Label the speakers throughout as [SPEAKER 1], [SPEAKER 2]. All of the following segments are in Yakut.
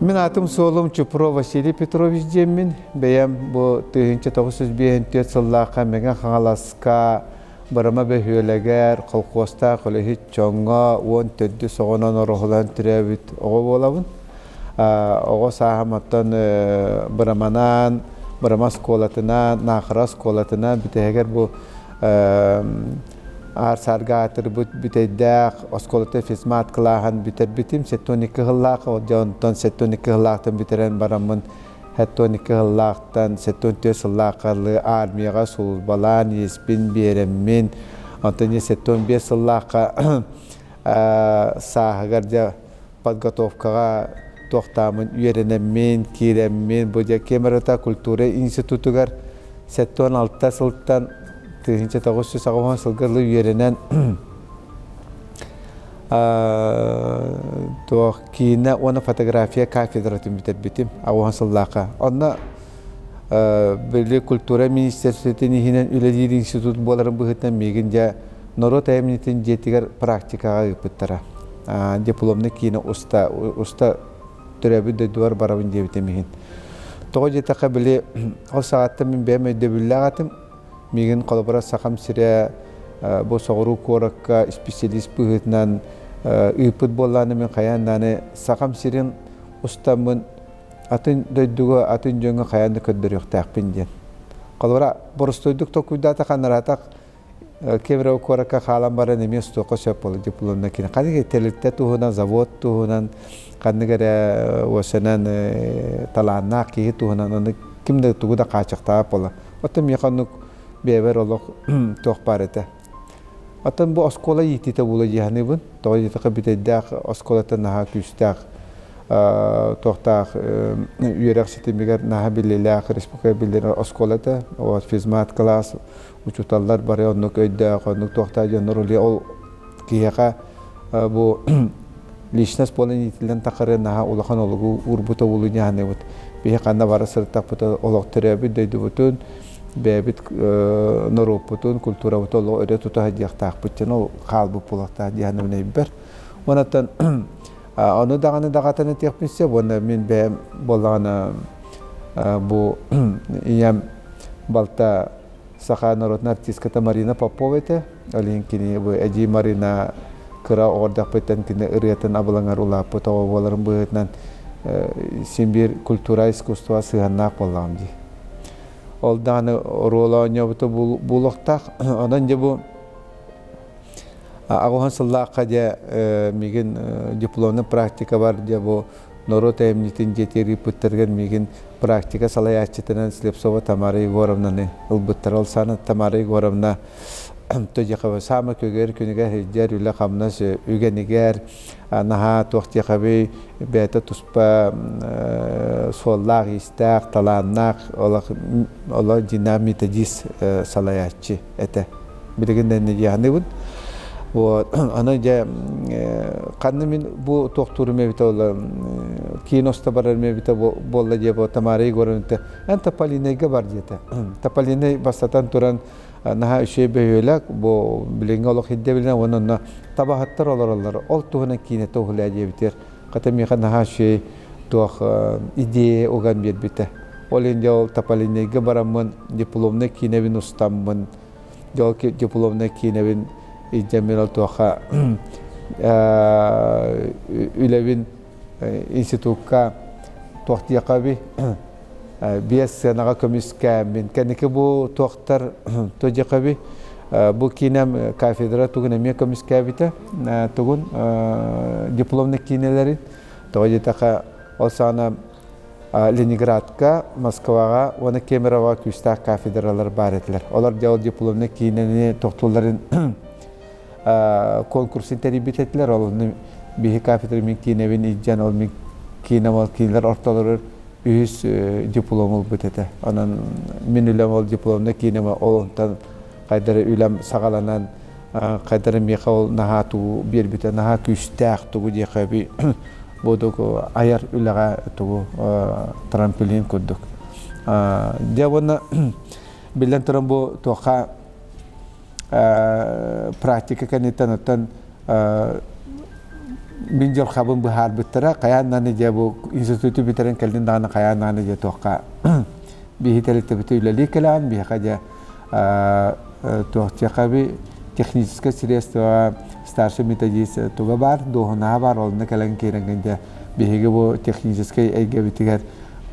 [SPEAKER 1] Мин аатым суолум Чупров Василий Петрович диэммин. Бэйэм бу 1954 сыллаахха Мэҥэ Хаҥаласка Бырама бөһүөлэгэр колхуостаах үлэһит дьоҥҥо 14 оҕонон ороһулан төрөөбүт оҕо буолабын. Оҕо сааһым оттон Быраманаан, Бырама оскуолатынан, Наахара оскуолатынан бүтэһигэр бу Аар-саарга аатырбыт Бүтэйдээх оскуолата физмат кылааһын бүтэрбитим. 72 сыллаах, онтон 72 сыллаахтан бүтэрэн бараммын 72 сыллаахтан 74 сыллаахха армияҕа сулууспалаан иэспин биэрэммин, онтон 75 сыллаахха сааһыгар дьэ подготовкаҕа туохтааммын үөрэнэммин, киирэммин, бу дьэ Кемерово культура институтугар 76 сылтан 1980 сылга дылы үөрэнэн туох киинэ уонна фотография кафедратын бүтэрбитим аҕыс сыллаахха. Онно били культура министерствотын иһинэн үлэлиир институт буоларын быһыытынан миигин дьэ норуот айымньытын дьиэтигэр практикаҕа ыыппыттара. Дипломный киинэ уста уста төрөөбүт дойдубар барабын диэбитим иһин. Тоҕо диэтэххэ били ол саҕаттан мин бэйэм өйдөбүллээх этим. Миигин холобура Сахам сирэ бу соҕуруу куоракка специалист быһыытынан ыыппыт буоллаҕына мин хайаан даҕаны Сахам сирин устаммын атын дойдуга, атын дьоҥҥо хайаан да көрдөрүөхтээхпин диэн. Холобура, боростуойдук толкуйдаатах анараатах Кемерово куоракка хаалан баран эмиэ устуохха сөп буолар дипломна кини ханнык тэрилтэ туһунан, завод туһунан, ханнык эрэ уосанан талааннаах киһи туһунан ону ким да тугу да хааччахтаабат буолар. Оттон миэхэ оннук бэйэбэр олох туох баар этэ. Оттон бу оскуола иитиитэ буола дии саныыбын. Тоҕо диэтэххэ бүтэйдээх оскуолата наһаа күүстээх туохтаах үөрэх ситимигэр наһаа биллиилээх республика биллэр оскуола этэ. Вот физмат класс учууталлар бары оннук өйдөөх, оннук туохтаах дьоннор ол киһиэхэ бу личность буолан иитиллэн тахары наһаа улахан олугу уурбута буолуу дьаһаныбыт. Биһи ханна бара сырыттахпыт олох төрөөбүт дойдубутун, бэйэбит норуоппутун, культурабытын олох өрө тута сылдьыахтаахпыт диэн ол хаалбыт буолуохтаах дьаһаныбын өйбөр. Онон ону даҕаны даҕатан этиэхпин сөп уонна мин бэйэм буоллаҕына бу ийэм балта саха норуотун артистката Марина Попова этэ. Ол иһин кини бу эдьиий Марина кыра оҕордохпуттан кини ырыатын абылаҥар улааппыт оҕо буоларын быһыытынан син биир культура искусство сыһыаннаах буоллаҕым дии. Ол даҕаны оруол оонньообута буолуохтаах. Онон дьэ бу аҕыһын сыллаахха дьэ миигин дипломный практикабар дьэ бу норуот айымньытын дьиэтигэр ыыппыттарыгар миигин практика салайааччытынан Слепцова Тамара Егоровнаны ылбыттара. Ол саана Тамара Егоровна Төдьэхэбэ саама көгөр күнүгэр сылдьар үлэ-хамнас үгэнигэр наһаа туох диэхэбий бэйэтэ туспа суоллаах-иистээх, талааннаах олох олох дьиҥнээх методист салайааччы этэ. Билигин да инньэ дии Вот. Аны дьэ ханна мин бу туохтуурум эбитэ буолла киин оста барарым эбитэ буолла диэ бу Тамара Егоровна эн Тополинайга бар диэтэ. Тополинай бастатан туран наһаа үчүгэй бөһүөлэк бу билиҥҥи олох ирдэбилинэн уонна онно табаһыттар олороллор. Ол туһунан киинэтэ уһулаа диэбитигэр хата миэхэ наһаа үчүгэй туох идея уган биэрбитэ. Ол иһин дьэ ол Тополинайга бараммын дипломнай киинэбин устаммын дьол дипломнай киинэбин илдьэммин ол туохха үлэбин институкка туох диэххэ биэс сыанаҕа көмүскээммин кэнники бу туохтар туодьахаби бу киинэм кафедра тугун эмиэ көмүскээбитэ тугун дипломный киинэлэрин тоҕо диэтэххэ ол саҕана Ленинградка, Москваҕа уонна Кемеровоҕа күүстээх кафедралар баар этилэр. Олор дьэ ол дипломнай киинэни тохтуулларын конкурсын тэрийбит этилэр. Ол онно биһи кафедра мин киинэбин илдьэн, ол мин киинэм ол кинилэр ортолорун үһүс диплом ылбыт этэ. Онон мин үлэм ол дипломнай киинэм ол онтон хайдары үлэм саҕаланан хайдары миэхэ ол наһаа тугу биэрбитэ наһаа күүстээх тугу диэхэ буодук айар үлэҕэ тугу трамплин курдук. Дьэ уонна биллэн туран бу туохха практика кэнниттэн оттон Мин дьылҕабын быһаарбыттара, хайаан даҕаны дьэ бу институту бүтэрэн кэллин даҕаны хайаан даҕаны дьэ туохха биһи тэрилтэбитэ үлэлии кэлэҕин, биһиэхэ дьэ туох диэхэ техническое средство старший методист туга баар, дуоһунаһа баар, онно кэлэн киирэҥҥин дьэ биһиги бу техническэй эйгэбитигэр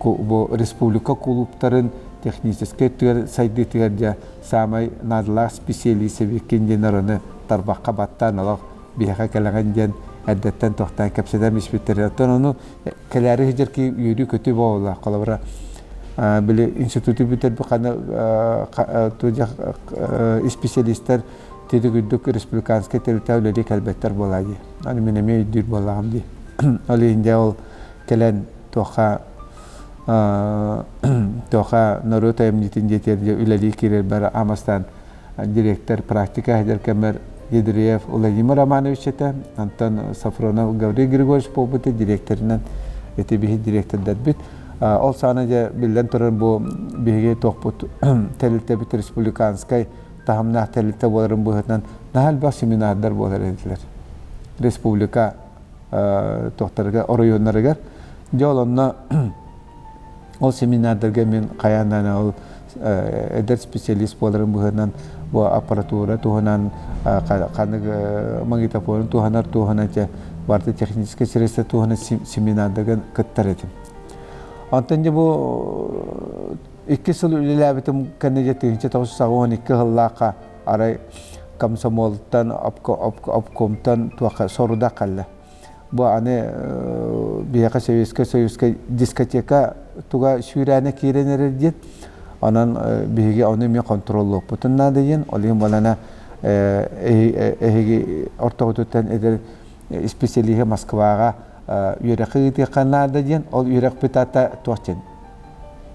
[SPEAKER 1] бу республика кулууптарын техническэй өттүгэр сайдыытыгар дьэ саамай наадалаах специалист эбиккин диэн орону тарбахха баттаан олох биһиэхэ кэлэҕин диэн эрдэттэн тохтоон кэпсэтэн испиттэрэ. Оттон ону кэлээри сылдьар киһи үөрүү-көтүү буолла. Холобура, били институту бүтэрбит хана исписэлиистэр тири үрдүк республиканскай тэрилтэ үлэлии кэлбэттэр буолаа дии. Аны мин эмиэ өйдүүр буоллаҕым дии. Ол иһин дьэ ол кэлэн туохха туохха норуот айымньытын дьиэтигэр үлэлии киирэрбэр амастаан директор практика иһэр кэммэр Ядреев Владимир Романович этэ, онтон Сафронов Гаврил Григорьевич буолбута директорынан ити биһи директордарбит. Ол саана дьэ биллэн турар бу биһиги туохпут тэрилтэбит республиканскай таһымнаах тэрилтэ буоларын быһыытынан наһаа элбэх семинардар буолар этилэр. Республика туохтарыгар оройуоннарыгар. Дьэ ол онно Ол семинардарга мин хайаан даҕаны ол эдэр специалист буоларым быһыытынан бу аппаратура туһунан ханнык магнитофонун туһанар туһунан чэ барыта техническэй средства туһунан семинардарга кыттар этим. Онтон дьэ бу икки сыл үлэлээбитим кэннэ дьэ 1982 сыллаахха арай комсомолтан обкомтан туохха сорудах кэллэ. Бу аны биһиэхэ Советскай Союзка дискотека туга сүүрээнэ киирэн эрэр диэн. Онон биһиги ону эмиэ хонтуруоллуохпутун наада диэн. Ол иһин буолана эһиги ортоҕутуттан эдэр исписэлииһи Москваҕа үөрэххэ ыытыахха наада диэн. Ол үөрэхпит аата туох диэн?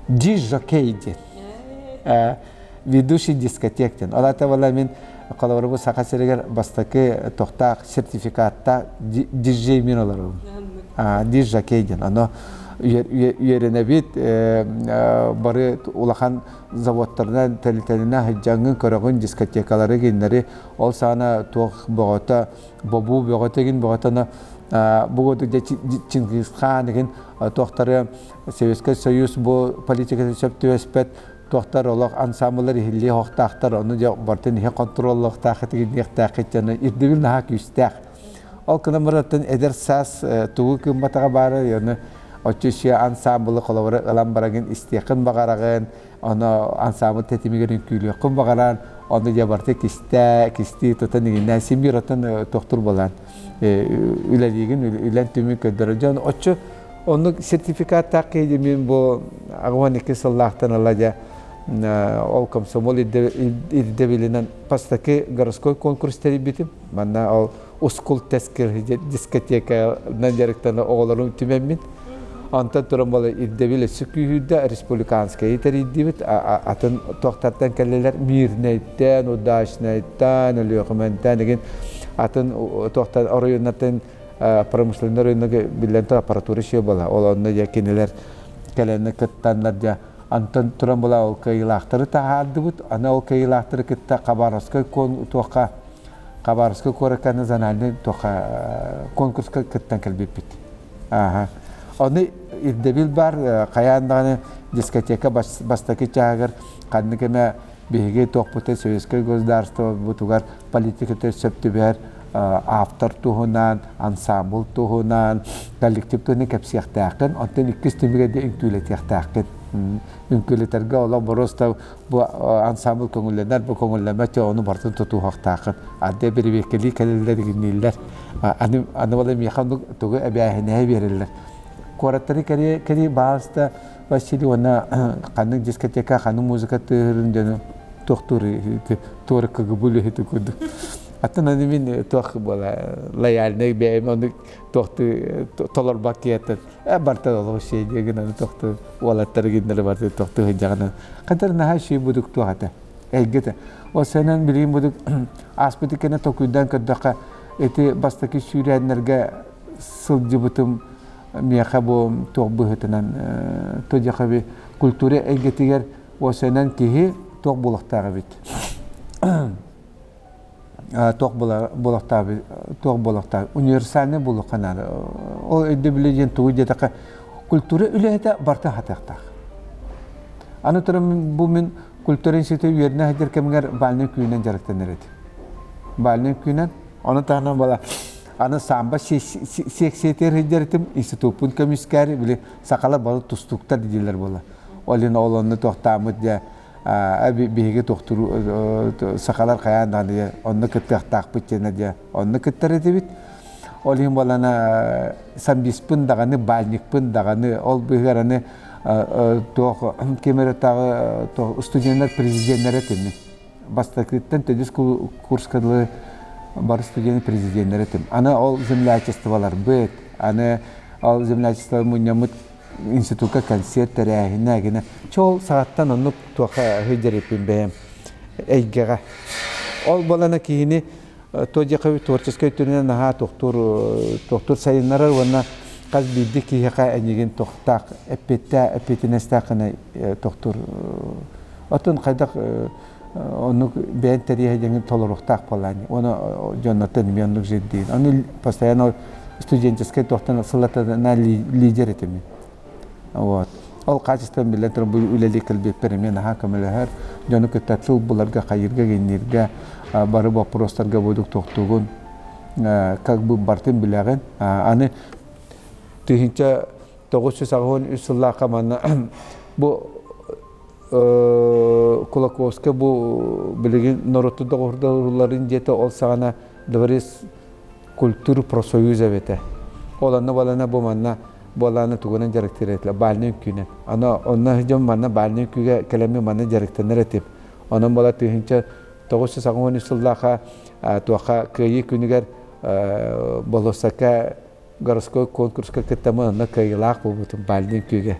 [SPEAKER 1] Дижокей диэн. Ведущий дискотек диэн. Ол аата буола мин холобура бу Саха сиригэр бастакы тохтоох сертификаттаах диджей мин олоробун. Диджакей диэн. Ону үөрэнэбит бары улахан заводтарынан тэрилтэлэринэн сылдьаҥҥын көрөҕүн дискотекалары гиннэри ол саҕана туох бөҕөтө бобуу бөҕөтө гин бөҕөтө бу Чингисхан игин туохтары Советскай Союз бу политикатын сөп түбэспэт туохтар олох ансамблар иһиллиэ суохтаахтар, ону дьэ барытын иһэ хонтуруоллуохтаах итигинниэхтээххит дьоно ирдэбил наһаа күүстээх. Ол гынан баран эдэр саас тугу кыымматаҕа баара, ону оччо үчүгэй ансамблы холобура ылан барагын истиэххин баҕараҕын, ону ансамбл тэтимигэр үҥкүүлүөххүн баҕаран, ону дьэ барыта кистээ, кистии тутан игиннээн син биир оттон тохтур буолан үлэлиигин, үлэн түмүк көрдөрөр дьон оччо Оннук сертификаттаах киһи мин бу 12 сыллаахтан ыла дьэ ол комсомол ирдэбилинэн бастакы городской конкурс тэрийбитим. Манна ол ускул тэскир дискотеканан дьарыктана оҕолорум түмэммин. Онтон туран буола ирдэбил өссө күүһүрдэ республиканскайы тэрийдибит. Атын туохтартан кэллилэр Мирнэйтэн, Удачнайтан, Өлүөхүмэнтэн игин атын туохтан оройуоннартан промышленный рыногы биллэн турар аппаратура үчүгэй буола. Ол онно дьэ кинилэр кэлэннэ кыттаннар дьэ антон туран була ол кыайыылаахтары таһаардыбыт. Аны ол кыайыылаахтары кытта Хабаровскай туохха Хабаровскай куоракка национальный туохха конкурска кыттан кэлбиппит. Ааха. Ону ирдэбил бар хайаан даҕаны дискотека бастакы чааһыгар ханнык эмэ биһиги туохпутун советскай государствобутугар политиката сөп түбэһэр автор туһунан, ансамбл туһунан, коллектив туһунан кэпсиэхтээххин, оттон иккис түмүгэ де үҥкүүлэтиэхтээххин. Үҥкүүлэтэргэ олох боруоста бу ансамбл көҥүллэнэр, бу көҥүллэммэт ону барытын тутуһуохтааххын. Ардыы бирибиэккэлии кэлэллэр игиннииллэр. Аны аны була миэхэ оннук тугу эбээһинэһи биэрэллэр. Куораттары кэрии кэрии баалыста Василий уонна ханнык дискотека, ханнык музыка тыаһырын дьону туохтуур туора кгб үлэһити курдук. Аттан аны мин туох буола лояльный бэйэм ону туохтуу толорбот киһиэттэн барта олох шейде гынан туохтуу уолаттары гиннери барты туохтуу сылдьаҕынан хатар наһаа шей будук туох этэ эйгэтэ ол сэнэн билигин будук ааспыты кэнэ токуйдан көрдөххө ити бастакы сүүрээннэргэ сылдьыбытым миэхэ бу туох быһыытынан тодьахаби культура эйгэтигэр осенен киһи туох буолуохтаах эбит. Туох буолуохтаах туох буолуохтаах универсальный буолуохха наада. Ол өйдөбүлэ диэн тугу диэтэххэ культура үлэһитэ барыта хатыахтаах. Аны туран бу мин культура института үөрэнэ сылдьар кэмигэр бальнай күүнэн дьарыктанар этим. Бальнай күүнэн, ону таһынан буола аны самбо сиэксийэтигэр сылдьар этим, институппун көмүскээри, били сахалар бары тустууктар дииллэр буола. Ол иһин ол онно туохтааммыт дьэ биһиги туохтуур сахалар хайаан даҕаны онно кыттыахтаахпыт диэнэ дьэ онно кыттар этибит. Ол иһин буолана самбиспын даҕаны, бальникпын даҕаны, ол быыһыгар аны туох ким эрэ тағы студеннар президеннэрэ этим. Бастакыттан төрдүс курска дылы бары студент президеннэр этим. Аны ол землячестволарбыт, аны ол землячество мунньаммыт институкка концерт тэрээһинэ гинэ. Чол саҕаттан оннук туоха сылдьар бэйэм эйгэҕэ. Ол буолана киһини то творческой өттүнэн наһаа тохтуур тохтуур сайыннарар уонна хас биирдии киһиэхэ эйигин тохтаах эппиэттээх эппиэтинэстээх гына тохтуур Оттон хайдах оннук бэйэн тэрийэ диэҥин толоруохтаах буолаан уонна дьоннортон эмиэ оннук жирдиин. Ону постоянно студенческой туохтан сылатана лидер этим. Вот. Ол качеством биллэн туран бу үлэлии кэлбиппэр эмиэ наһаа көмөлөһөр. Дьону кытта тыл буларга, хайыырга, гиннииргэ бары боппуруостарга будук тохтугун как бы бартын билэҕин. Аны 1983 сыллаахха манна бу Кулаковскай бу билигин норуоту доҕордоһууларын дьиэтэ ол саҕана дворец культуры профсоюз эбитэ. Ол онно балана бу манна буолааны тугунан дьарыктыыр этилэр бальнай үҥкүүнэн. Аны онно дьон манна бальнай үҥкүүгэ кэлэммин манна дьарыктанар этим. Онон буола 1983 сыллаахха туохха Кыайыы күнүгэр болуоссакка городской конкурска кыттаммын онно кыайыылаах буолбутум бальнай үҥкүүгэ.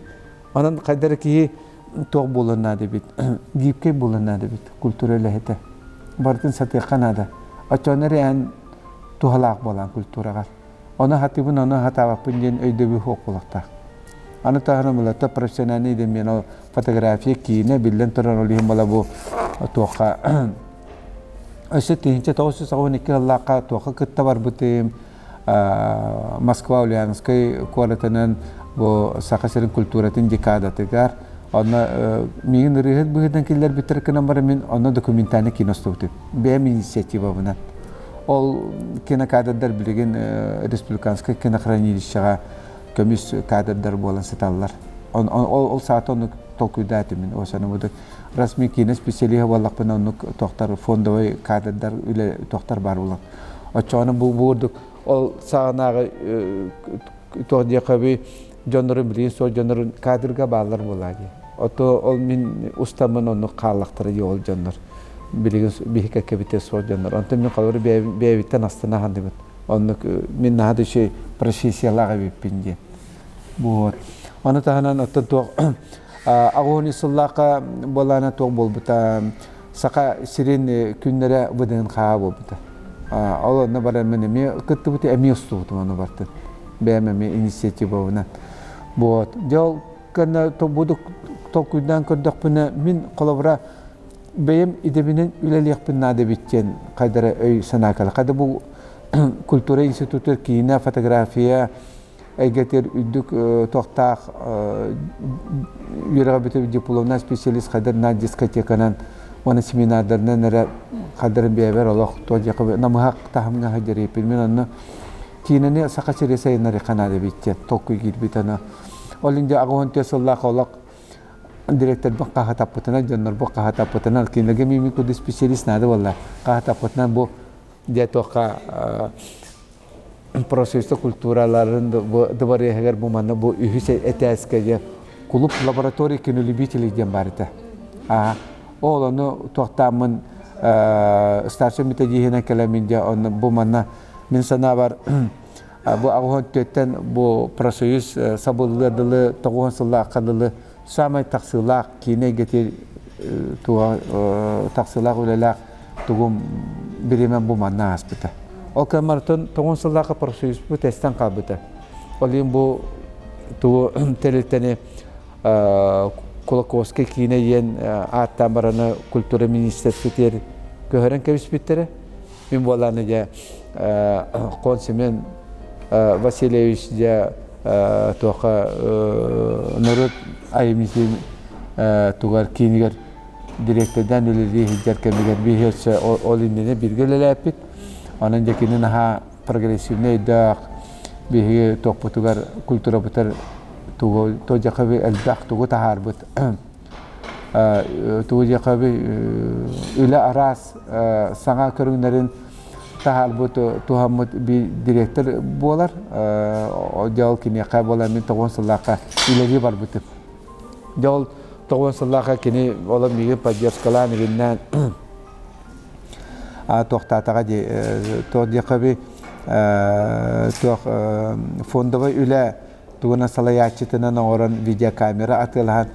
[SPEAKER 1] Онон хайдары киһи туох буолуон наада эбит, гибкэй буолуон наада эбит культура үлэһитэ. Барытын сатыахха наада. Оччоҕуна эрэ эн туһалаах буолаан культураҕар. Ону хатыыбын, ону хатаабаппын диэн өйдөбүл суох буолуохтаах. Аны таһынан булата профессиональный идэ ол фотография, киинэ биллэн турар ол иһин була бу туохха өссө 1992 сыллаахха туохха кытта барбытым Москва Ульяновскай куоратынан бу Саха сирин культуратын декадатыгар онно миигин ырыаһыт быһыытынан киллэрбиттэр гынан баран мин онно документальный кино устубутум бэйэм инициативабынан ол кинокадрдар билигин республиканскай кинохранилищеҕа көмүс кадрдар буолан сыталлар ол саата оннук толкуйдаатым мин осаны раз мин киинэ специалиһа буоллахпына оннук тохтар фондовый кадрдар үлэ тохтар баар буолан Оччоҕуна бу курдук ол саҕанааҕы туох диэххэ дьоннорун билигин суох дьоннорун кадрга бааллар буолаа дии. Ото ол мин устаммын оннук хааллахтара дии ол дьоннор. Билигин биһи кэккэбитэ суох дьоннор. Онтон мин холобур бэйэбиттэн астына хандыбын. Оннук мин наһаа да үчүгэй профессиялаах эбиппин диэн. Вот. Ону таһынан оттон туох аҕыһын сыллаахха буолаана туох буолбута Саха сирин күннэрэ ВДНХ буолбута. Ол онно баран мин эмиэ кыттыбыт, эмиэ устубутум ону бартын. Бэйэм эмиэ инициативабынан. Вот. Дьэ ол кэннэ буду толкуйдаан көрдөхпүнэ, мин холобура бэйэм идэбинэн үлэлиэхпин наада эбит диэн хайдара өй санаа кэлэ. Хайда бу культура института киинэ, фотография, эйгэтигэр үрдүк туохтаах үөрэҕи бүтэрбит дипломнаах специалист хайдарынан дискотеканан уонна семинардарынан эрэ хайдарын бэйэбэр олох туох диэххэ намыһах таһымҥа сылдьар мин онно киинэни Саха сири сайыннарыахха наада эбит диэн толкуй киирбит аны ол иһин дьэ 84 сыллаах олох директорбын хаһытаппытынан дьоннорбун хаһытаппытынан кинилэргэ миимин курдук специалист наада буолла хаһытаппытынан бу дьэ туохха профсоюзта культураларын дыбарыаһыгар бу манна бу үһүс этээскэ диэн клуб лаборатория кинолюбителей диэн баар этэ. Ол ону туохтааммын старший методиһынан кэлэммин дьэ онно бу манна мин санаабар бу аҕыһын түөттэн бу профсоюз сабыллыа дылы тоҕуһун сыллаахха дылы саамай тахсыылаах киинэ эйгэтигэр туга тахсыылаах үлэлээх тугум бириэмэм бу манна ааспыта. Ол кэммартан тоҕун сыллаахха профсоюзпут эстэн хаалбыта. Ол иһин бу тугу тэрилтэни Кулаковскай киинэ диэн ааттаан бараны культура министерствотыгар көһөрөн кэбиспиттэрэ. Мин буолааны дьэ Хон Семен Васильевич дьэ туохха норуот айымньытын тугар киинигэр дириэктэрдээн үлэлии сылдьар кэмигэр биһи өссө ол иннинэ бииргэ үлэлээппит. Онон дьэ кини наһаа прогрессивнай өйдөөх биһиги туохпутугар культурабытыгар тугу туодьахаби элбэх тугу таһаарбыт тугу диэхэби үлэ араас саҥа көрүҥнэрин таһаарбыт туһаммыт дириэктэр буолар. Дьэ ол киниэхэ буолан мин тоҕуон сыллаахха үлэлии барбытым. Дьэ ол тоҕуон сыллаахха кини олор миигин поддержкалаан игиннээн туохтаатаҕа дии туох диэххэ туох фондовай үлэ тугунан салайааччытынан оҥорон видеокамера атыылаһан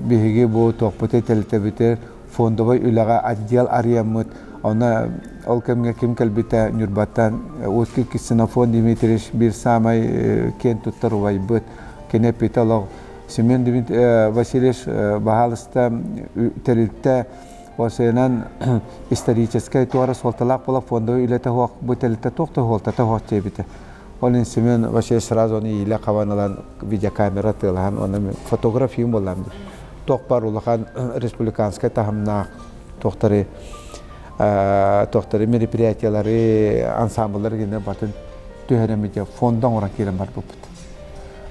[SPEAKER 1] биһиги бу туохпутуй тэрилтэбитигэр фондовай үлэҕэ отдел арыйаммыт онно ол кэмҥэ ким кэлбитэ Ньурбаттан Узкий Ксенофон Дмитриевич биир саамай киэн туттар убайбыт кини эппитэ олох Семен Васильевич баһаалыста тэрилтэ Осенан историческай туора суолталаах буола фондовай үлэтэ суох бу тэрилтэ туох да суолтата суох диэбитэ. Ол иһин Семен Васильевич сразу ону иилэ хабан ылан видеокамера тыалаһан уонна фотографиям буоллаам дии. Туох баар улахан республиканскай таһымнаах туохтары туохтары мероприятиялары ансамбллары гинэ батын түһэрэммит фонда оҥорон киирэн барбыппыт.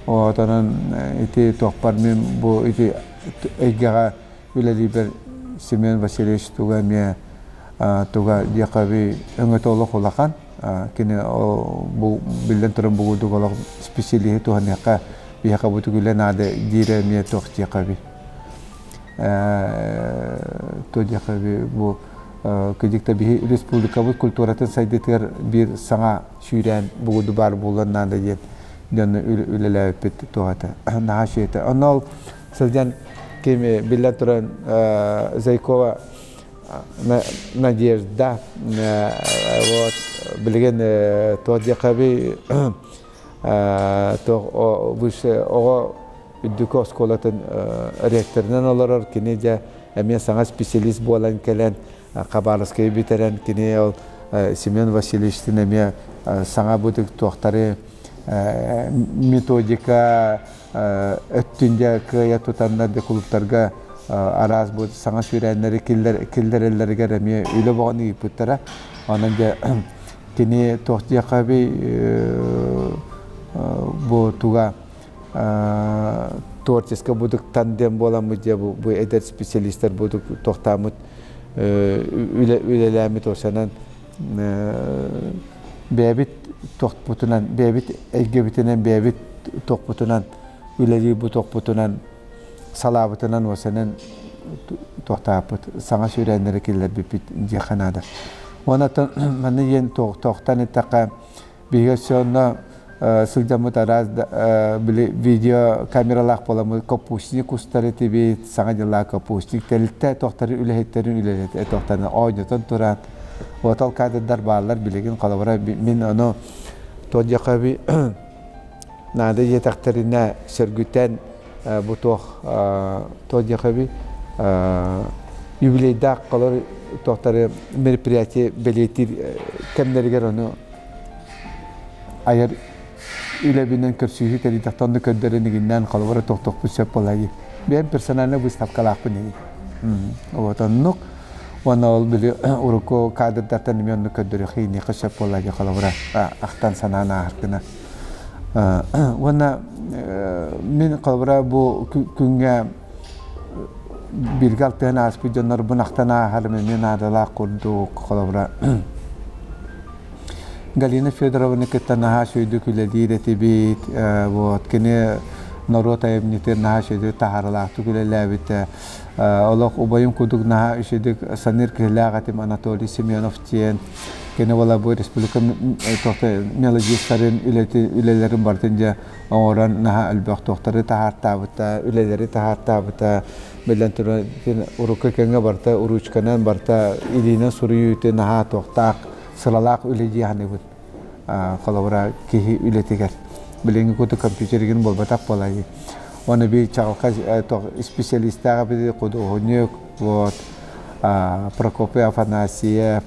[SPEAKER 1] Онон ити туохпар мин бу ити эйгэҕэ үлэлиибэр Семен Васильевич туга эмиэ туга диэхэби өҥөтө олох улахан. Кини бу биллэн туран бугурдук олох специалиһи туһаныахха биһиэхэ бу үлэ наада диирэ эмиэ туох диэхэби то диэхэби бу кыдьык да биһи республикабыт культуратын сайдыытыгар биир саҥа сүүрээн бугуду баар буолуон наада диэн дьону үлэлээбиппит туһата наһаа үчүгэй Онно ол сылдьан ким биллэн туран Зайкова Надежда вот билигин туох диэххэ туох высшее оҕо үрдүкү оскуолатын ректорынан олорор кини дьэ эмиэ саҥа специалист буолан кэлэн Хабаровскайы бүтэрэн кини ол Семен Васильевичтин эмиэ саҥа бутук туохтары методика өттүн дьэ кыайа тутаннар дьэ кулууптарга араас бу саҥа сүүрээннэри киллэрэллэригэр эмиэ үлэ боҕон ыыппыттара. Онон дьэ кини туох диэххэ бу туга творческай будук тандем буоламмыт дьэ бу эдэр специалистар будук туохтааммыт үлэлээммит осанан бэйэбит туохпутунан, бэйэбит эйгэбитинэн, бэйэбит туохпутунан үлэлиир бу туохпутунан салаабытынан уосанан туохтааппыт саҥа сүүрээннэри киллэрбиппит диэххэ наада. Уонна манна диэн туохтан эттэххэ биһиги өссө онно сылдьаммыт араас били видео камералаах буоламмыт капустник устар этибит, саҥа дьыллаах капустник тэрилтэ туохтары үлэһиттэрин үлэлэтэ туохтарын оонньотон туран отал кадрдар бааллар билигин холобура мин ону туох наада диэтэхтэринэ сөргүтэн бу туох туох диэхэби юбилейдаах колор туохтары мероприятие бэлиэтиир кэмнэригэр ону айар үлэбинэн көрсүһүү тэрийдэхтэ онно көрдөрөн игиннээн холобура тохтохпут сөп буолайы. Бэйэм персональнай выставкалаахпын ини. Вот оннук. Уонна ол били урукку кадрдартан эмиэ оннук көрдөрүөххэ иниэхэ сөп буолайы холобура ахтан санаан ааһар гына. Уонна мин холобура бу күҥҥэ бииргэ алтыһан ааспыт дьоннорбун ахтан ааһарым эмиэ наадалаах курдук холобура Галина Федорованы кытта наһаа үчүгэйдик үлэлиир этибит. Вот кини норуот айымньытын наһаа үчүгэйдик таһаарылаахтык үлэлээбитэ. Олох убайым курдук наһаа үчүгэйдик саныыр киһилээх этим Анатолий Семенов диэн. Кини буола бу республика мелодистарын үлэлэрин барытын дьэ оҥорон наһаа элбэх туохтары таһаартаабыта, үлэлэри таһаартаабыта. Биллэн турар, урукку кэмҥэ барыта ручканан, барыта илиинэн суруйуу наһаа туохтаах сыралаах үлэ дии саныыбын. Холобура, киһи үлэтигэр. Билиҥҥи курдук компьютеригин буолбатах буолайы. Оны биир чаҕылхай специалистаах эбит худуоһунньук, вот. Прокопий Афанасьев,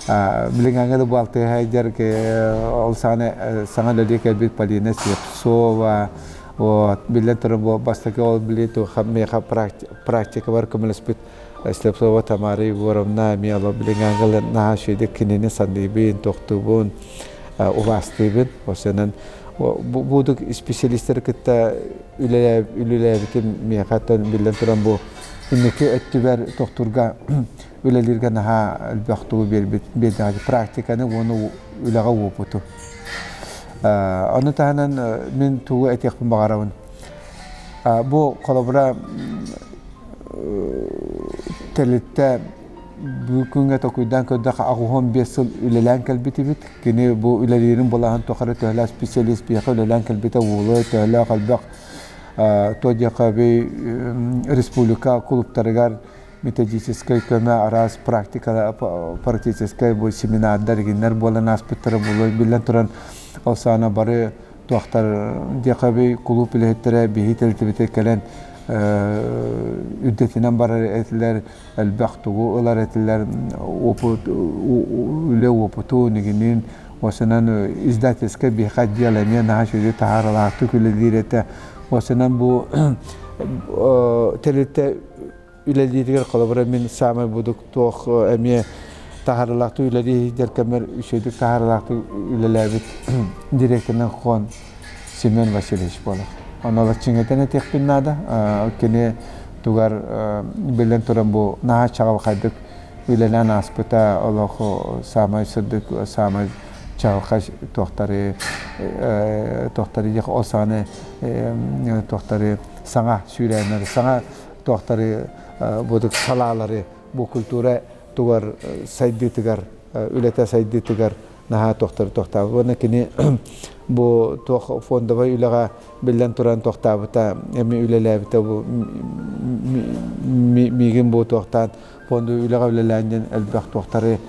[SPEAKER 1] билиҥҥээҥҥэ да бу ол саҕана саҥа үлэлии кэлбит Полина Слепцова, вот, биллэн турар бу бастакы ол били миэхэ практикабар көмөлөспүт Слепцова Тамара Егоровна эмиэ олох билиҥҥээҥҥэ наһаа үчүгэйдик кинини саныыбын, тохтуубун, убаастыыбын. Осенан бу специалистары кытта үлэлээбитим миэхэ биллэн туран бу инники өттүбэр тохтуурга үлэлииргэ наһаа элбэх тугу биэрбит биэрдэҕэ практиканы уонна үлэҕэ уопуту. Ону таһынан мин тугу этиэхпин баҕарабын. Бу холобура тэрилтэ бу күҥҥэ токуйдаан көрдөххө 85 сыл үлэлээн кэлбитибит. Кини бу үлэлиирин былаһын тухары төһөлөөх специалист биһиэхэ үлэлээн кэлбитэ уолу төһөлөөх элбэх то диэхэ республика кулуптарыгар методическай көмө араас практика практическай бу семинардар игиннэр буолан ааспыттара буолуо биллэн туран ол саана бары туохтар диэхэби кулууп үлэһиттэрэ биһи тэрилтэбитигэр кэлэн үрдэтинэн барар этилэр элбэх тугу ылар этилэр опыт үлэ опытун игинин осынан издательскай биһиэхэ отдел эмиэ наһаа үчүгэй таһааралаахтык үлэлиир этэ осынан бу тэрилтэ үлэлииригэр холобура мин саамай будук туох эмиэ таһаарыылаахтык үлэлии сылдьар кэммэр үчүгэйдик таһаарыылаахтык үлэлээбит директорынан Хон Семен Васильевич буолар. Онно олох чиҥэтэн этиэхпин наада. Кини тугар биллэн туран бу наһаа чаҕылхайдык үлэлээн ааспыта олох саамай сырдык саамай чаҕылхай туохтары туохтары ол саҕаны туохтары саҥа сүүрээннэри саҥа туохтары будук салаалары бу культура тугар сайдыытыгар үлэтэ сайдыытыгар наһаа туохтары тохтаабыт уонна кини бу туох фондовай үлэҕэ биллэн туран тохтаабыта эми үлэлээбитэ бу миигин бу туохтаан фонду үлэҕэ үлэлээн диэн элбэх туохтары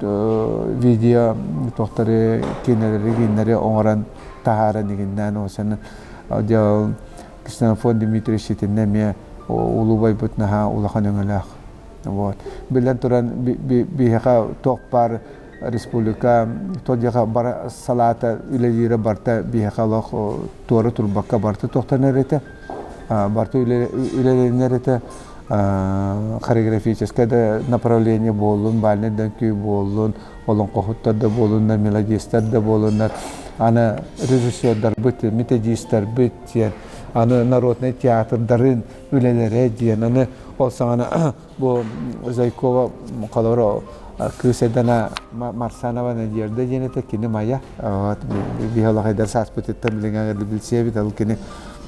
[SPEAKER 1] видео туохтары киинэлэри кииннэри оҥорон таһааран игиннээн осен Ксенофонт Дмитриевич итиннэ эмиэ улуубайбыт наһаа улахан өҥөлөөх. Вот. Биллэн туран, биһиэхэ туох баар республика то бара салаата үлэлиирэ барыта биһиэхэ олох туора турбакка барыта тохтонор этэ. Барыта үлэлэнэр этэ. Хореографическое да направление буоллун, бальнай да үҥкүү буоллун, олоҥхоһуттар да буолуннар, мелодистар да буолуннар, аны режиссердарбыт, методистарбыт диэн, аны народнай театрдарын үлэлэрэ диэн, аны ол саҕана бу Зайкова холоро кыыс Эдана Марсанова Надежда диэн этэ, кини Майя, биһи сааспытыттан билиҥҥэ билсиэбит, ол кини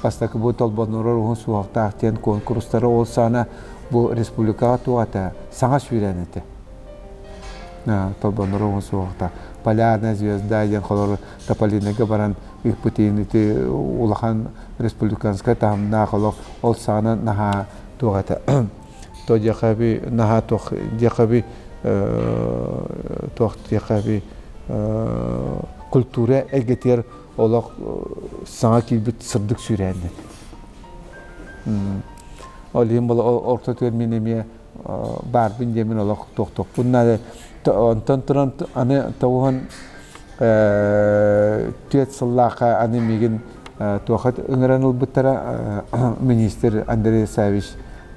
[SPEAKER 1] бастакы бу толбоннорор уһун суһуохтаах диэн куонкурустары ол саана бу республикаҕа туох этэ, саҥа сүүрээн этэ. Толбоннорор уһун суһуохтаах. Полярная звезда диэн холору Тополиныга баран ыыппытын ити улахан республиканскай таһымнаах олох ол саҕана наһаа туох этэ то диэхэби наһаа туох диэхэби туох диэхэби культура эйгэтигэр олох саҥа киирбит сырдык сүүрээннэр ол иһин ортотугар мин эмиэ баарбын диэмин олох туохтуохпун наада онтон туран аны тоҕуһун түөрт сыллаахха аны миигин туоха ыҥыран ылбыттара министр Андрей Савич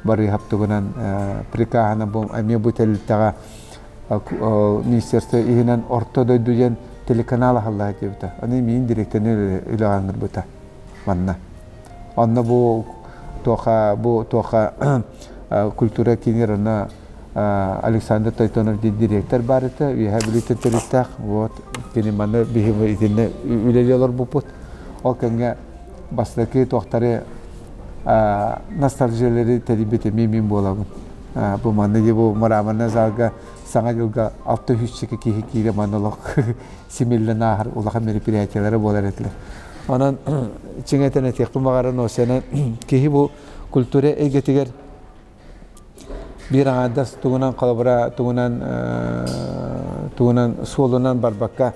[SPEAKER 1] Барыыһап тугунан прикаһынан бу эмиэ бу тэрилтэҕэ министерство иһинэн Орто дойду диэн телеканал аһыллаһа диэбитэ. Аны миин директорын үлэҕэ ыҥырбыта манна. Онно бу туоха бу туоха культура киинигэр онно Александр Тойтонов диэн директор баар этэ, Үөһээ Бүлүүттэн төрүттээх. Вот кини манна биһиги итиннэ үлэлии олорбуппут. Ол кэмҥэ бастакы туохтары ностальжиялары тэрийбит эмиэ мин буолабын. Бу манна дии бу мраморный залга Саҥа дьылга 600 киһи киирэ манна олох симиллэн ааһар улахан мероприятиелара буолар этилэр. Онон чиҥэтэн этиэхпин баҕаран осенан киһи бу культура эйгэтигэр биир аҥаардас тугунан холобура тугунан тугунан суолунан барбакка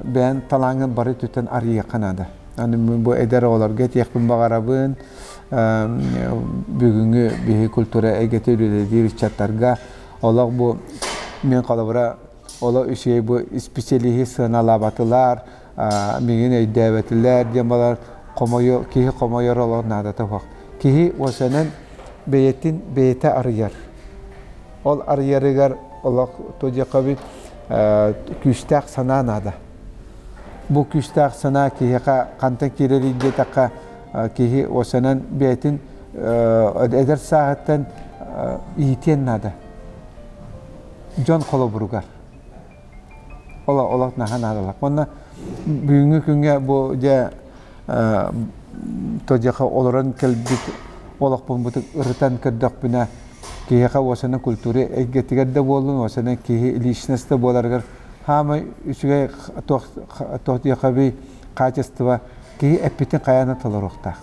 [SPEAKER 1] бэйэн талааҥҥын бары өттүттэн арыйыахха наада. Аны бу эдэр оҕолорго этиэхпин баҕарабын. Бүгүҥҥү биһи культура эйгэтэ үлэлиир ыччаттарга олох бу мин холобура олох үчүгэй бу исписэлииһи сыаналаабатылар, миигин өйдөөбөтүлэр диэн балар хомойо киһи хомойор олох наадата суох. Киһи уосанан бэйэтин бэйэтэ арыйар. Ол арыйарыгар олох туодьахабыт күүстээх санаа наада. Бу күүстээх санаа киһиэхэ хантан киирэрий диэтэххэ, киһи уосанан бэйэтин эдэр сааһыттан иитиэн наада. Дьон холобуругар. Ол олох наһаа наадалаах. Уонна бүгүҥҥү күҥҥэ бу дьэ тодьаха олорон кэлбит олохпун бутук ырытан көрдөхпүнэ киһиэхэ уосана культура эйгэтигэр да буоллун, уосана киһи личность да буоларыгар хаамай үчүгэй туох диэхэбий качество киһи эппитин хайаан толоруохтаах.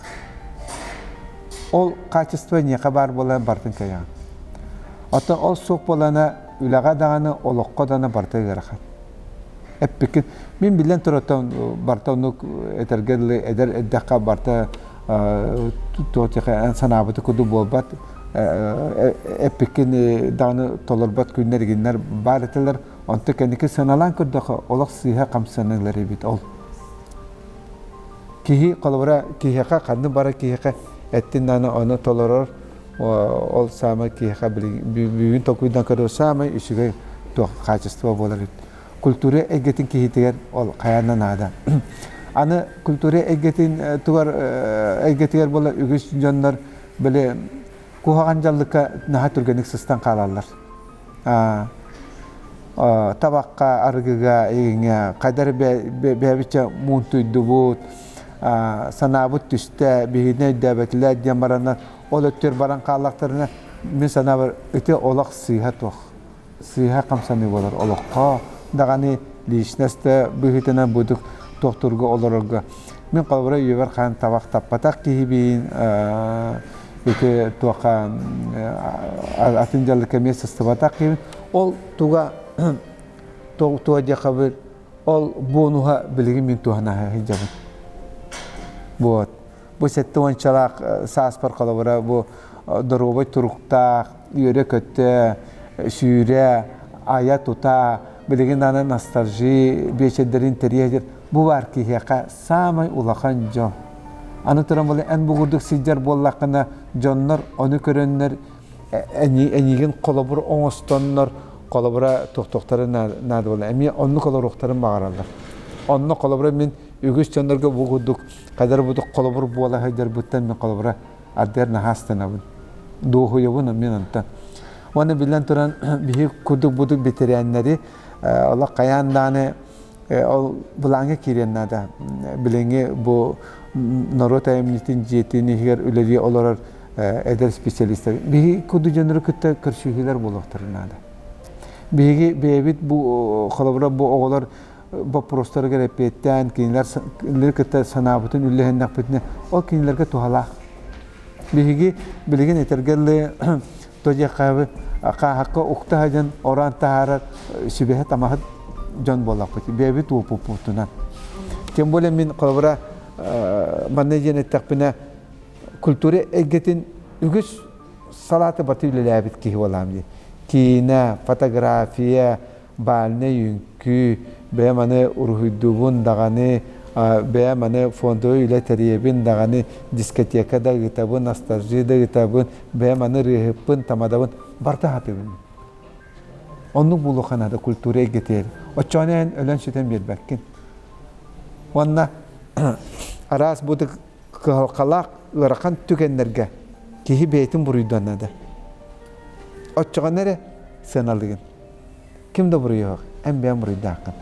[SPEAKER 1] Ол качество эйиэхэ баар буолан барытын кыайаҕын. Оттон ол суох буолана үлэҕэ даҕаны, олоххо даҕаны барыта ыарахан. Эппиккин мин биллэн турар барыта оннук этэргэ дылы эдэр эрдэххэ барыта туох эн санаабыты курдук буолбат эппиккин даҕаны толорбот күннэр игиннэр баар этилэр. Онто кэнники сыаналаан көрдөххө олох сыыһа хамсаныылар эбит ол. Киһи холобура киһиэхэ ханнык бары киһиэхэ эттин даҕаны ону толорор ол саамай киһиэхэ бүгүн толкуйдан көрөр саамай үчүгэй туох хаачыстыба буолар эбит. Культура эйгэтин киһитигэр ол хайаан да наада. Аны культура эйгэтин тугар эйгэтигэр буолар үгүс дьоннор били куһаҕан дьаллыкка наһаа түргэнник сыстан хаалаллар. Табакка, арыгыга, игиҥэ хайдар бэйэбитчэ муунтуйдубут, санаабыт түстэ, биһигини өйдөөбөтүлэр диэн бараннар, ол өттүгэр баран хааллахтарына, мин санаабар, ити олох сыыһа туох. Сыыһа хамсаныы буолар олоххо даҕаны личность да быһыытынан будук туохтуурга олорорго. Мин холобура үйэбэр хаан табах таппатах киһибиин, ити туохха атын дьаллыкка эмиэ сыстыбатах киһибин. Ол туга туга диэххэ ол бонуһа билигин мин туһана сылдьабын. Вот. Бу сэттэ уончалаах сааспар холобура бу доруобай туруктаах, үөрэ-көтө, сүүрэ, айа-тута, билигин аны ностальжи биэчэрдэрин тэрийэ бу баар киһиэхэ саамай улахан дьон. Аны туран була эн бу курдук сылдьар буоллаххына, дьоннор ону көрөннөр эйигин холобур оҥостоннор, холобура туохтуохтарын наада буолла. Эмиэ оннук олоруохтарын баҕараллар. Онно холобура мин үгүс дьоннорго бу курдук хайдар будук холобур буола сылдьарбыттан мин холобура ардыгар наһаа астынабын. Дуоһуйабын мин онтон. Уонна биллэн туран биһи курдук будук бэтэрээннэри олох хайаан даҕаны ол былааҥҥа киириэн наада. Билиҥҥи бу норуот айымньытын дьиэтин иһигэр үлэлии олорор эдэр специалистар биһиги курдук дьоннору кытта көрсүһүүлэр буолуохтарын наада. Биһиги бэйэбит бу холобура бу оҕолор боппуруостарыгар эппиэттээн кинилэр кытта санаабытын үллэһиннэхпитинэ ол кинилэргэ туһалаах. Биһиги билигин этэргэ дылы то диэххэ хааһахха укта сылдьан ороон таһаарар сүбэһит-амаһыт дьон буоллахпыт. Бэйэбит уопуппутунан. Тем более мин холобура манна диэн эттэхпинэ культура эйгэтин үгүс салааты баты үлэлээбит киһи буолаам дии. Киинэ, фотография, бальнай үҥкүү, бэйэм аны уруһуйдуубун даҕаны, бэйэм аны фондовай үлэ тэрийэбин даҕаны, дискотека да ыытабын, ностальжи да ыытабын, бэйэм аны ырыаһыппын, тамадабын, барыта сатыыбын. Оннук буолуохха наада культура эйгэтигэр. Оччоҕуна эн өлөн-сүтэн биэрбэккин. Уонна араас бу кыһалҕалаах ыарахан түгэннэргэ киһи бэйэтин буруйдуон наада. Оччоҕуна эрэ сыаналыгын. Ким да буруйуох, эн бэйэҥ буруйдааххын.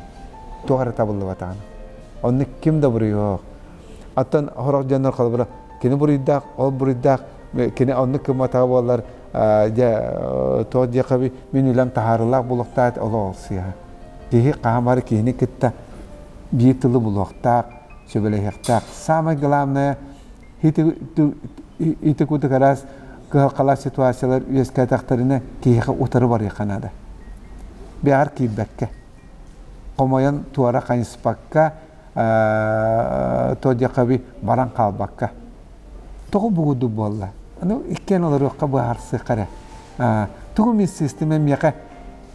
[SPEAKER 1] Туох эрэ табыллыбатаҕына. Онно ким да буруйуох. Оттон сорох дьоннор холобура кини буруйдаах, ол буруйдаах, кини оннук гымматаҕа буоллар, дьэ туох диэххэ мин үлэм таһаарыылаах буолуохтаах олох ол сыыһа. Киһи хаһан бары киһини кытта биир тылы булуохтаах, сөбүлэһиэхтээх. Самое главное, ити курдук араас кыһалҕалаах ситуациялар үөскээтэхтэринэ киһиэхэ утары барыахха наада. Бэҕэр киирбэккэ, хомойон туора хайыспакка, то диэххэ баран хаалбакка. Тоҕо бугуду буолла? Аны иккиэн олоруохха быһаарсыахха эрэ. Тугу мин сыыстым миэхэ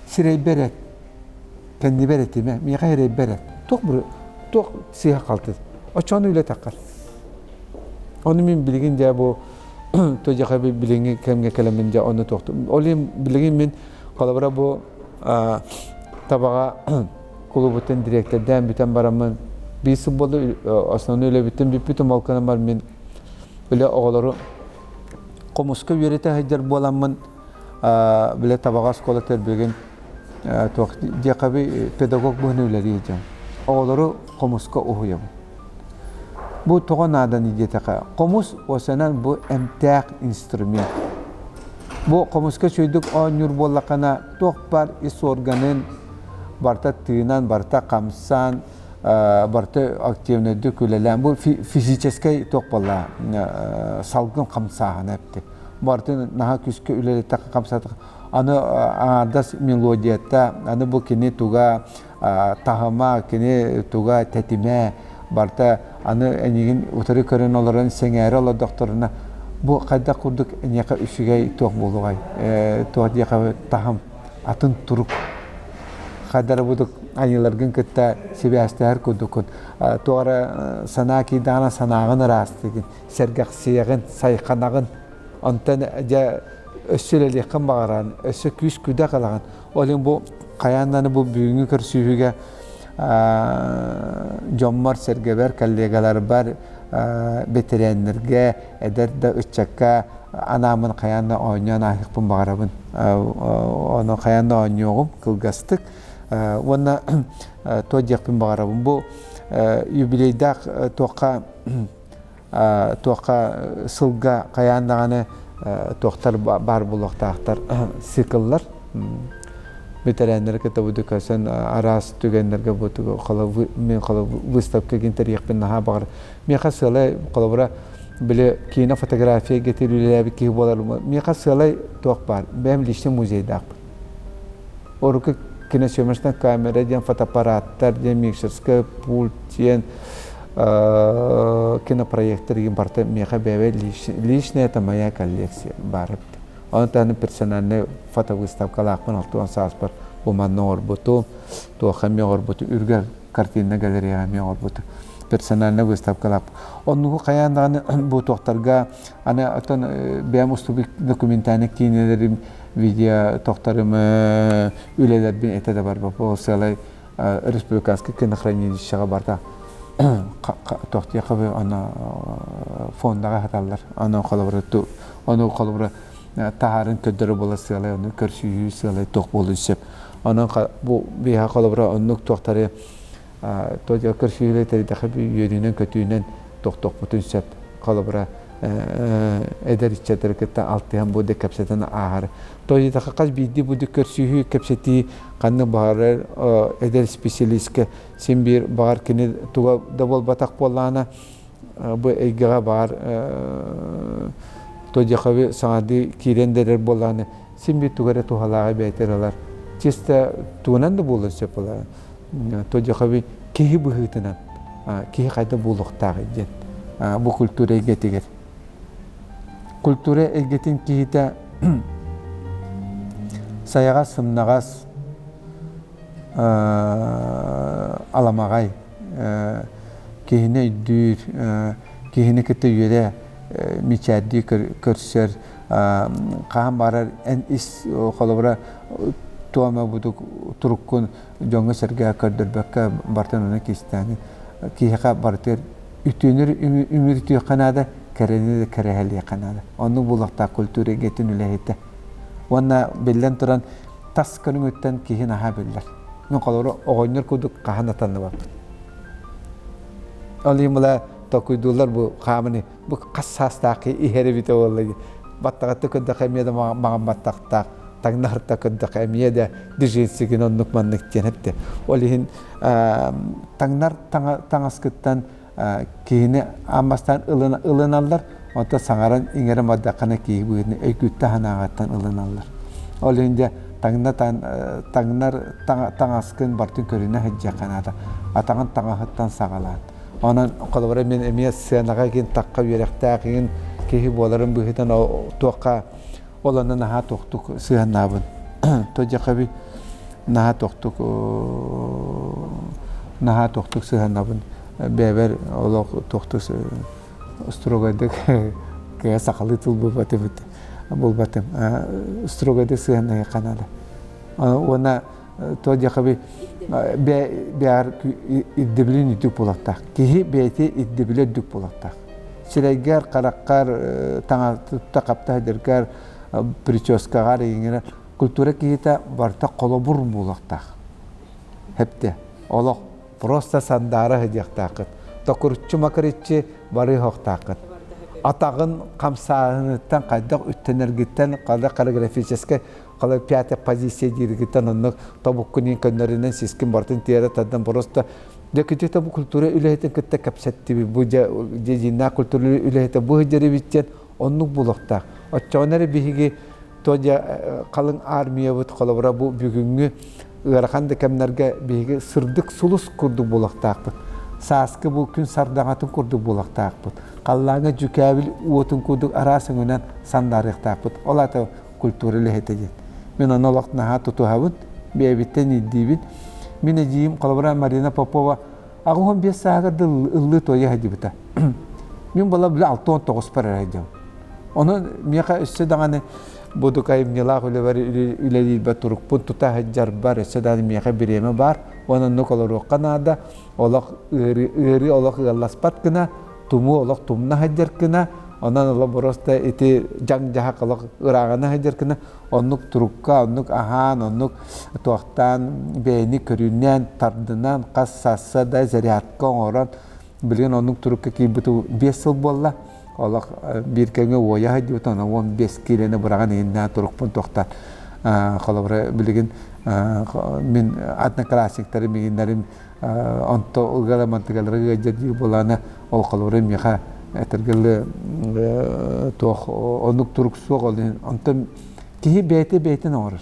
[SPEAKER 1] сирэйбэр эт, кэннибэр этимэ, миэхэ сирэйбэр эт. Туох туох сыыһа халты. Оччону үлэ таххар. Ону мин билигин дьэ бу тожаха билиҥҥи кэмҥэ кэлэммин дьэ ону туохтум. Ол иһин билигин мин холобура бу табаҕа кулубуттан дириэктэрдээн бүтэн бараммын биир сыл буолла основной үлэбиттэн бүппүтүм ол гынан баран мин үлэ оҕолору хомуска үөрэтэ сылдьар буоламмын бile табаҕа оскуола төрбүгүн туох диэхэби педагог быһыны үлэлии сылдьабын оҕолору хомуска уһуйабын Бу тоҕо нааданый диэтэххэ, хомус уосанан бу эмтээх инструмент. Бу хомуска үчүгэйдик оонньуур буоллаххына, туох баар ис органын барыта тыынан, барыта хамсаан, барыта активнайдык үлэлээн, бу физическэй туох буолла салгын хамсааһына эбит. Барытын наһаа күүскэ үлэлэттэххэ хамсаатахха, аны аҥаардас мелодията, аны бу кини туга таһыма, кини туга тэтимэ барыта аны эйигин утары көрөн олорон сэҥээрэ олордохторуна бу хайдах курдук эйиэхэ үчүгэй туох буолуоҕай туох диэхэ таһым атын турук хайдара будук айыыларгын кытта сибээстэһэр курдуккун туох эрэ санаа киирдэҕинэ санааҕын ыраастыгын сэргэхсийэҕин сайханаҕын онтон дьэ өссө үлэлиэххин баҕаран өссө күүс-күдэх ылаҕын Ол иһин бу хайаан даҕаны бу бүгүҥҥү көрсүһүүгэ дьоммор-сэргэбэр, коллегаларбар, бэтэрээннэргэ, эдэр да ыччакка анааммын хайаан да оонньоон ааһыахпын баҕарабын. Ону хайаан да оонньуоҕум кылгастык. Уонна туох диэхпин баҕарабын. Бу юбилейдаах туохха туохха сылга хайаан даҕаны туохтар баар буолуохтаахтар цикллар бэтэрээннэри кытта бу көсөн араас түгэннэргэ бу мен выставка тэрийиэхпин наһаа баҕар миэхэ сыалай холобура били киинэ фотография гетир үлэлээбит киһи буолар миэхэ сыалай туох баар бэйэм личный музейдаахпын Урукку киносъемочная камера диэн фотоаппараттар диэн микшерская пульт диэн кинопроектор деген барыта миэхэ бэйэбэ личная это моя коллекция баар эбит. Онон таһынан персональнай фотовыставкалаахпын 60 сааспар бу манна оҥорбутум, туохха эмиэ оҥорбутум, Үргэл картинная галереяҕа эмиэ оҥорбутум. Персональнай выставкалаахпын. Оннугу хайаан даҕаны бу туохтарга аны оттон бэйэм устубут документальнай киинэлэрим видео тохторум үлэлэрбин этэ да барбаппын ол сыалай республиканскай кинохранилищеҕа барда тохтиэхэ аны фондаҕа хаталлар аны холобура ону холобура таһаарын көрдөрө буола сыалай ону көрсүһүү сыалай туох буолуон сөп онон бу биһа холобура оннук туохтары көрсүһүүлэри тэрийдэххэ үөрүүнэн-көтүүнэн тохтуохпутун сөп. Холобура, эдэр ыччаттары кытта алтыһан бу кэпсэтэн ааһар. Тоойутаха хас биирдии бу көрсүһүү, кэпсэтии ханнык баҕарар эдэр специалистка син биир баҕар кини туга да буолбатах буоллаҕына бу эйгэҕэ баар Тодьяхави саҥардыы киирэн да эрэр буоллаҕына син биир тугу эрэ туһалааҕы бэйэтэ ылар. Чисто тугунан да буолуон сөп буолар. Тодьяхави киһи быһыытынан киһи хайда буолуохтааҕый диэн бу культура эйгэтигэр. Культура эйгэтин киһитэ сайаҕас сымнаҕас аламаҕай киһини өйдүүр, киһини кытта үөрэ мичээрдии көрсөр, хаһан баҕарар эн ис холобура туома будук туруккун дьоҥҥо-сэргэҕэ көрдөрбөккө барытын ону кистээн киһиэхэ барытыгар үтүөнү үмүрүтүөххэ наада, кэрэни да кэрэһэлиэххэ наада. Оннук буолуохтаах культура эйгэтин үлэһитэ. Уонна биллэн туран тас көрүҥүттэн киһи наһаа биллэр. Мин холобура оҕонньор курдук хаһан да танныбаппын. Ол иһин була толкуйдууллар бу хаамыны бу хас саастаах киһи иһэр эбитэ буолла дии. Баттаҕытта көрдөххө эмиэ да маҕан баттахтаах, таҥнаһырта көрдөххө эмиэ да дижинсигин оннук маннык диэн эттэ. Ол иһин таҥнар таҥаскыттан киһини аан бастаан ылыналлар, онтон саҥаран иҥэрэн бардаххына киһи быһыытынан өйгүттэн санааҕыттан ылыналлар. Ол иһин дьэ таҥна таҥнар таҥаскын барытын көрүнэ сылдьыахха наада. Атаҕын таҥаһыттан саҕалаан. Онон холобура мин эмиэ сценаҕа игин тахха үөрэхтээх игин киһи буоларын быһыытынан туохха ол онно наһаа туохтук сыһыаннаабын. Тодьахаби наһаа туохтук наһаа туохтук сыһыаннабын. Бэйэбэр олох туохтук строгайдык кыа сахалыы тыл булбатым булбатым. Строгайдык сыһыаннаһыахха наада. Уонна то диэхаби бэйэр ирдэбилин үрдүк буолуохтаах. Киһи бэйэтэ ирдэбилэ үрдүк буолуохтаах. Сирэйгэр, хараххар, таҥа тутта-хапта сылдьаргар, прическаҕар, иҥэрэ культура киһитэ барыта холобур буолуохтаах. Хэпте. Олох просто сандаара сылдьыахтааххыт. Токуруччу-макырыччы барыахтааххыт. Атаҕын хамсааһыныттан хайдах үттэнэргиттэн, хайдах хореографическай Халай пятая позиция дииргиттэн оннук тобуккун иин көннөрүнэн сискин барытын тиэрэ тардан просто дьэ кичитэ бу культура үлэһитин кытта кэпсэттибит бу дьэ дьииннээх культура үлэһитэ бу сылдьар диэн оннук буолуохтаах. Оччоҕуна эрэ биһиги то дьэ халыҥ армиябыт холобура бу бүгүҥҥү ыарахан да кэмнэргэ биһиги сырдык сулус курдук буолуохтаахпыт. Сааскы бу күн сардаҥатын курдук буолуохтаахпыт. Халлааҥҥа дьүкээбил уотун курдук араас өҥүнэн сандаарыахтаахпыт. Ол аата культура үлэһитэ диэн. Мин ону олох наһаа тутуһабын, бэйэбиттэн ирдиибин. Мин эдьиийим холобура Марина Попова 85 сааһыгар да ыллыы туойа сылдьыбыта. Мин буола бile 69-пар эрэ сылдьабын. Онон миэхэ өссө даҕаны будук айымньылаах үлэбэр үлэлиирбэр турукпун тута сылдьарбар өссө даҕаны миэхэ бириэмэ баар. Уонна оннук олоруохха наада. Олох ыарыы, ыарыы олох ыалласпат гына тумуу олох тумна сылдьар гына, онон олох просто ити дьаҥ-дьаһах олох ырааҕына сылдьар гына, оннук турукка, оннук аһаан, оннук туохтаан бэйэни көрүнэн, тардынан, хас сасса да зарядка оҥорон, билигин оннук турукка киирбит 5 сыл буолла. Олох биир кэмҥэ уойа сылдьыбыт, онон 15 киилэни быраҕан иһиннээн турукпун туохтаан холобура билигин мин одноклассниктарым мигиннэрим онто ыгала мантыгалара ыалдьар диир буолаана ол холобура миэхэ этэргэлы туох оннук турук суох ол иһин онтон киһи бэйэтэ бэйэтин оҥорор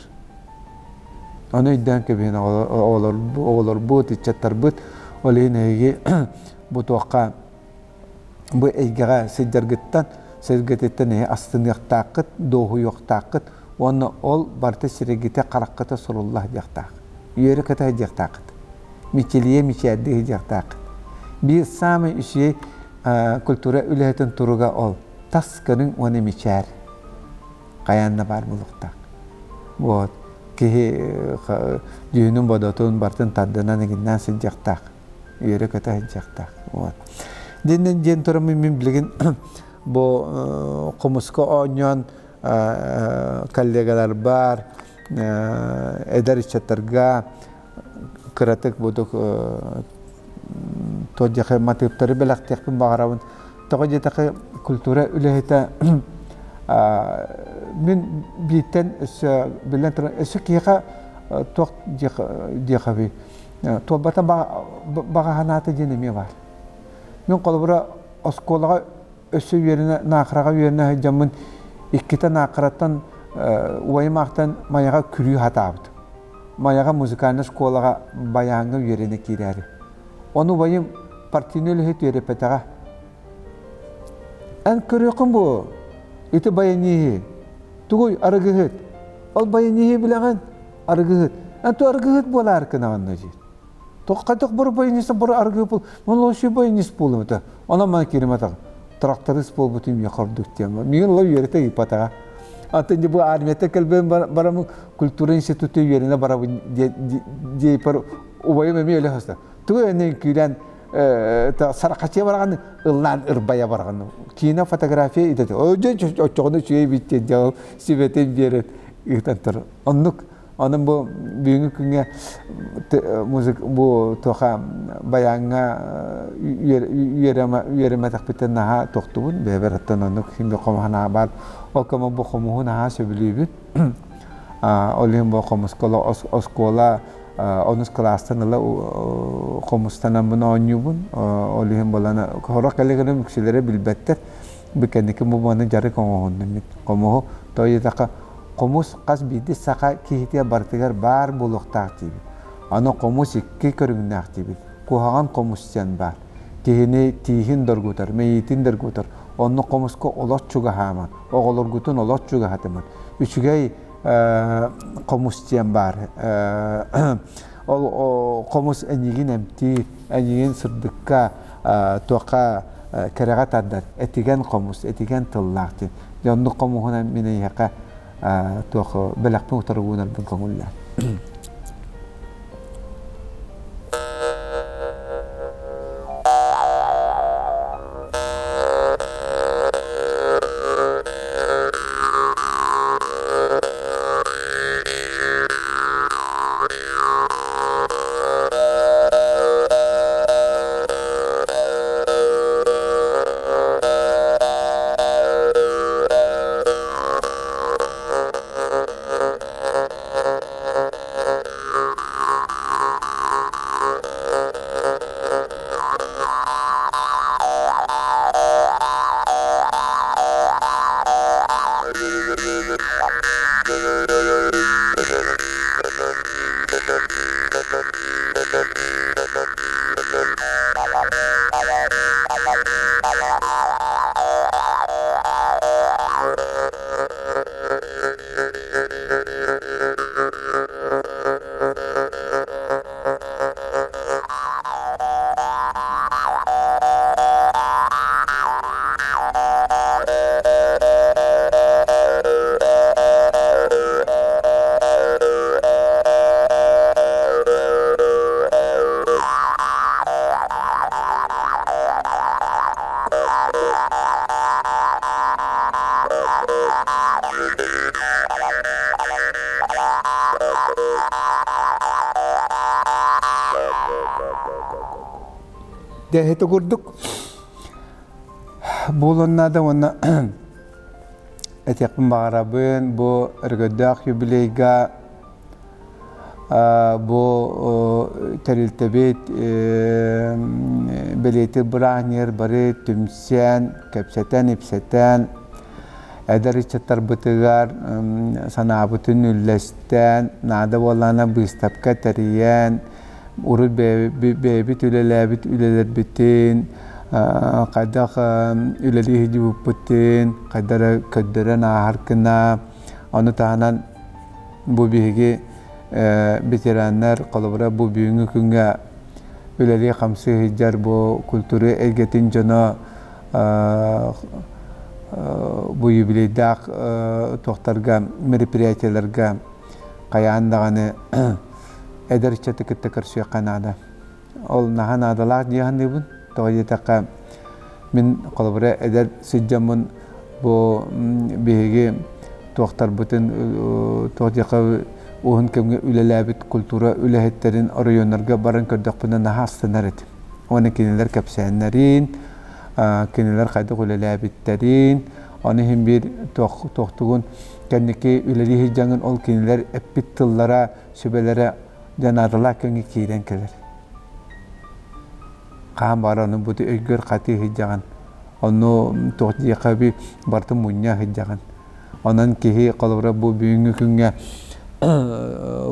[SPEAKER 1] ону өйдөөн кэбиһин оҕолорбут ыччаттарбыт ол иһин эһиги бу туохха бу эйгэҕэ сылдьаргыттан сиргититтэн эһи астыныахтааххыт дуоһуйуохтааххыт уонна ол барыта сирэйгитэ хараххыта сурулла сылдьыахтаах үөрэ-көтө сылдьыахтааххыт мичилийэ мичээрдии сылдьыахтааххыт биир саамай үчүгэй культура үлэһитин туруга ол тас көрүҥ уонна мичээр хайаан да баар буолуохтаах вот киһи дьүһүнүн бодотун барытын тардынан игиннээн сылдьыахтаах үөрэ-көтө сылдьыахтаах. Вот. Диэн диэн тураммын мин билигин бу хомуска оонньоон коллегаларбар, эдэр ыччаттарга кыратык будук туодьахы матыыптары бэлэхтиэхпин баҕарабын. Тоҕо диэтэххэ культура үлэһитэ мин бииртэн өссө биллэн туран өссө киһиэхэ туох диэхэбий Туолбата баҕа санаата диэн эмиэ баар. Мин холобура оскуолаҕа өссө үөрэнэ, Наахараҕа үөрэнэ сылдьаммын иккитэ Наахараттан убайым аахтан Майаҕа күрүү хатаабытым. Майаҕа музыкальнай школаҕа байааҥҥа үөрэнэ киирээри. Ону убайым партийнай үлэһит үөрэппэтэҕэ. Эн көрүөххүн буо, ити баяниһы. Тугуй арыгыһыт? Ол баяниһы билэҕин? Арыгыһыт. Эн ту арыгыһыт буолаар гынаҕын диир. Тоққайтох бұры баянист бұры арыгы бол. Мон лоши баянист буолум это. Онон мана кириматах. Тракторист буолбутум я хордук диэн. Миин ла үөрэтэ ыйпатаҕа. Атын бу армията кэлбен барамы культура институты үөрэнэ барабын диэпер убайым эмиэ өлө хаста. Тугу энен күүрэн сарахачыа бараҕан ыллаан ырбайа бараҕан. Киинэ фотография идэтэ. Оччоҕуна үчүгэй бит диэн сүбэтин биэрэн ыытан турар. Оннук онон бу бүгүҥҥү күҥҥэ музык бу туоха байааҥҥа үөрэмэтэхпиттэн наһаа тохтубун бэйэбэр оттон оннук син би хомуһа баар ол кэмэ бу хомуһу наһаа сөбүлүүбүн ол иһин бу хомуска оскуола онус кылаастан ыла хомустанаммын оонньуубун ол иһин буолан сорох кэлигиним үксүлэрэ билбэттэр бу кэнники бу маны дьарык оҥоһуннум хомуһу тоойутаха Хомус хас биирдии саха киһитигэр барытыгар баар буолуохтаах диибит. Аны хомус икки көрүҥнээх диибит. Куһаҕан хомус диэн баар. Киһини тииһин доргутар, мэйиитин доргутар. Онно хомуска олох чугаһааман, оҕолоргутун олох чугаһатыман. Үчүгэй хомус диэн баар. Ол хомус эйигин эмтиир, эйигин сырдыкка, туохха кэрэҕэ тардар. Этигэн хомус, этигэн тыллаах диэн. Дьэ оннук хомуһунан мин эйиэхэ туох бэлэхпин утары уунарбын көҥүллээн. Дэһити курдук буолуон наада уонна этиэхпин баҕарабын бу өрөгөйдөөх юбилейга бу тэрилтэбит бэлиэтиир бырааһынньыгар бары түмсэн, кэпсэтэн-ипсэтэн, эдэр ыччаттарбытыгар санаабытын үллэстэн, наада буоллаҕына быыстапка тэрийэн, урут бэйэбит үлэлээбит үлэлэрбитин, хайдах үлэлии сылдьыбыппытын, хайдах эрэ көрдөрөн ааһар гына, ону таһынан бу биһиги ветераннар холобура бу бүгүҥҥү күҥҥэ үлэлии-хамсыы сылдьар бу культура эйгэтин дьоно бу юбилейдаах туохтарга мероприятиеларга хайаан даҕаны эдэр ыччаты кытта көрсүөххэ наада. Ол наһаа наадалаах дии саныыбын. Тоҕо диэтэххэ, мин холобура эдэр сылдьаммын бу биһиги туохтарбытын туох диэххэ уһун кэмҥэ үлэлээбит культура үлэһиттэрин оройуоннарга баран көрдөхпүнэ наһаа астынар этим. Уонна кинилэр кэпсээннэрин, кинилэр хайдах үлэлээбиттэрин, ону иһин биир туохтугун кэнники үлэлии сылдьаҥҥын ол кинилэр эппит тыллара, сүбэлэрэ дьэ наадалаах кэмҥэ киирэн кэлэр. Хаһан баҕар ону бу өйгөр хатыы сылдьаҕын. Ону туох диэххэ би барытын мунньа сылдьаҕын. Онон киһи холобура бу бүгүҥҥү күҥҥэ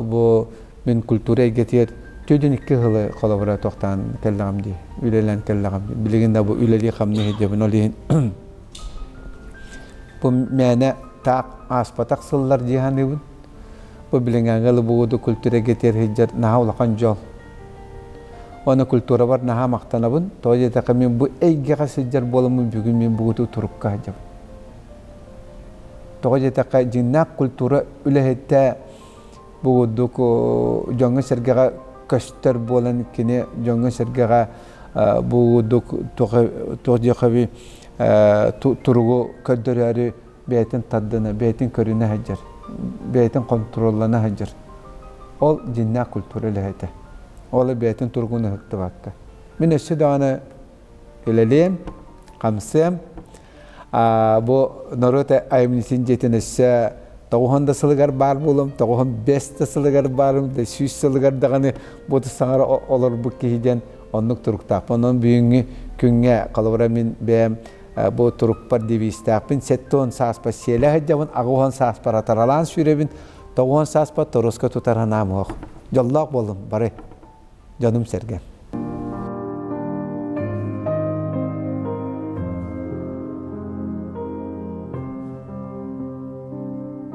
[SPEAKER 1] бу мин культура эйгэтигэр 42 сылы холобура тохтоон кэллэҕим дии, үлэлээн кэллэҕим дии. Билигин да бу үлэлии-хамныы сылдьабын. Ол иһин бу мээнэ таах ааспатах сыллар дии саныыбын. Бу билиҥҥээҥҥи ылы культура эйгэтигэр сылдьар наһаа улахан дьол. Уонна культурабар наһаа махтанабын. Тоҕо диэтэххэ мин бу эйгэҕэ сылдьар буоламмын бүгүн мин бугуту турукка сылдьабын. Тоҕо диэтэххэ дьиҥнээх культура үлэһитэ бу курдук дьоҥҥо-сэргэҕэ көстөр буолан кини дьоҥҥо-сэргэҕэ бу курдук туох диэххэ туругу көрдөрөөрү бэйэтин тардына, бэйэтин көрүнэ сылдьар, бэйэтин хонтуруоллана сылдьар. Ол дьиннээх культура үлэһитэ. Ол бэйэтин туругун ыһыктыбакка. Мин өссө даҕаны үлэлиэм, хамсыам. Бу норуот айымньытын дьиэтин өссө тоҕуһун да сылыгар баар буолуом, тоҕуһун бэс да сылыгар баарым, да сүүс сылыгар даҕаны бу саҥара олорбут киһи диэн оннук туруктаахпын. Онон бүгүҥҥү күҥҥэ холобура мин бэйэм бу турукпар девизтээхпин 70 сааспар сиэлэ сылдьабын, 80 сааспар атаралаан сүүрэбин, 90 сааспар торуоска тутар санаам суох. Дьоллоох буоллум бары дьонум-сэргэм.